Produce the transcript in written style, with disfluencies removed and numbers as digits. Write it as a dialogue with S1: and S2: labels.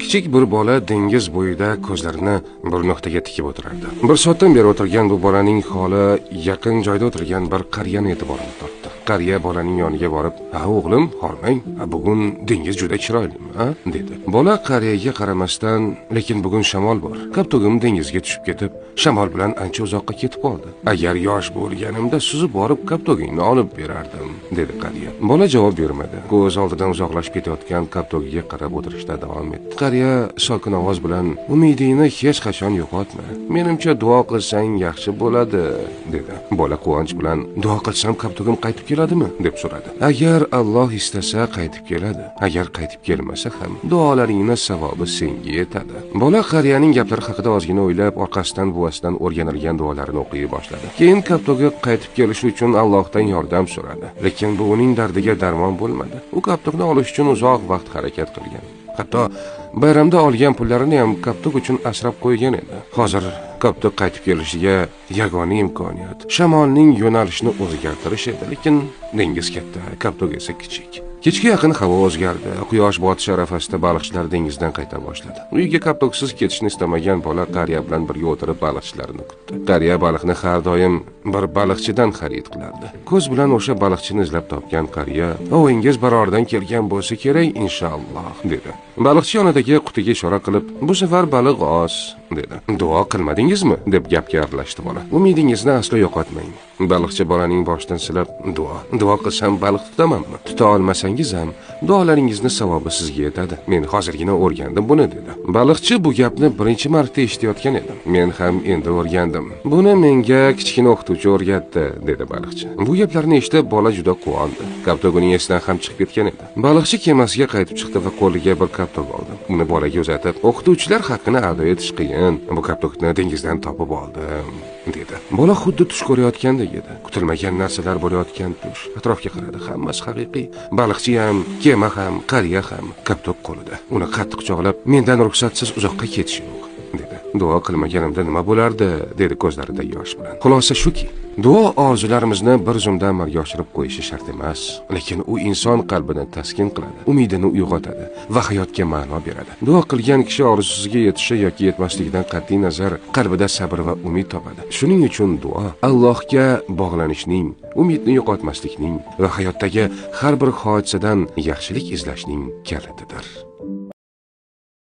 S1: Kichik bir bola dengiz bo'yida ko'zlarini bir nuqtaga tikib o'tirardi. Bir soatdan beri o'tirgan bu bolaning holi yaqin joyda o'tirgan bir qariyani e'tiborini tortdi. Qariya bolaning yoniga borib, "Ha o'g'lim, hormang, bugun dengiz juda chiroyli, ha?" dedi. Bola qariyaga qaramasdan, "Lekin bugun shamol bor. Koptogim dengizga tushib ketib, shamol bilan ancha uzoqqa ketib qoldi. Agar yosh bo'lganimda suzib borib koptogingni olib berardim", dedi qariya. Bola javob bermadi. Ko'z oldidan uzoqlashib ketayotgan koptogiga qarab o'tirishda davom etdi. Qariya sokin ovoz bilan, "Umidingni hech qachon yo'qotma. Menimcha duo qilsang yaxshi bo'ladi", dedi. Bola quvonch bilan, "Duo qilsam koptogim qaytib keladimi?" deb so'radi. "Agar Alloh istasa qaytib keladi. Agar qaytib kelmasa ham duolaringni savobi senga yetadi." Bola qariyaning gaplari haqida ozgina o'ylab, orqasidan buvasidan o'rganilgan duolarini o'qiy boshladi. Keyin koptogi qaytib kelishi uchun Allohdan yordam so'radi. Lekin bu uning dardiga darmon bo'lmadi. U koptokni olish uchun uzoq vaqt harakat qilgan. Hatto bayramda olgan pullarini ham koptok uchun asrab qo'ygan edi. Hozir koptok qaytib kelishiga yagona imkoniyat shamolning yo'nalishini o'zgartirish edi. Lekin dengiz katta, koptok esa kichik. Kechga yaqin havo o'zgardi. Quyosh botishi arafasida baliqchilar dengizdan qayta boshladi. Uyga koptoksiz ketishni istamagan bola qariya bilan birga o'tirib baliqchilarni kutdi. Qariya baliqni har doim bir baliqchidan xarid qilardi. Ko'z bilan o'sha baliqchini izlab topgan qariya, "Ovingiz barordan kelgan bo'lsa kerak, inshaalloh", dedi. Baliqchi yonidagi qutiga ishora qilib, "Bu safar baliq oz", dedi. "Duo qilmadingizmi?" deb gapga aralashdi bola. "Umidingizni aslo yo'qotmang." Baliqchi bolaning boshidan silab, "Duo qilsam baliq tutamanmi? Tuta olmasangiz ham duolaringizni savobi sizga yetadi. Men hozirgina o'rgandim buni", dedi. Baliqchi bu gapni birinchi marta eshitayotgan edi. "Men ham endi o'rgandim. Buni menga kichkina o'qituvchi o'rgatdi", dedi baliqchi. Bu gaplarni eshitib bola juda quvondi. Koptok uning esidan ham chiqib ketgan edi. Baliqchi kemasiga qaytib chiqdi va qo'liga bir koptok oldi. Uni bolaga uzatib, "O'qituvchilar haqqini ado etish qiyin. Bu koptokni dengizdan topib oldim", dedi. Bola xuddi tush ko'rayotgandek edi. Kutilmagan narsalar bo'layotgan tush. Atrofga qaradi, hammasi haqiqiy. Baliqchi ham, kema ham, qariya ham, koptok qo'lida. Uni qattiq quchoqlab, "Mendan ruxsatsiz uzoqqa ketish yo'q", dedi. "Duo qilmaganimda nima bo'lardi?" dedi ko'zlarida yosh bilan. Xulosa shuki, duo orzularimizni bir zumda amalga oshirib qo'yishi shart emas, lekin u inson qalbini taskin qiladi, umidini uyg'otadi va hayotga ma'no beradi. Duo qilgan kishi orzusiga yetishi yoki yetmasligidan qat'iy nazar qalbida sabr va umid topadi. Shuning uchun duo Allohga bog'lanishning, umidni yo'qotmaslikning va hayotdagi har bir hodisadan yaxshilik izlashning kalitidir.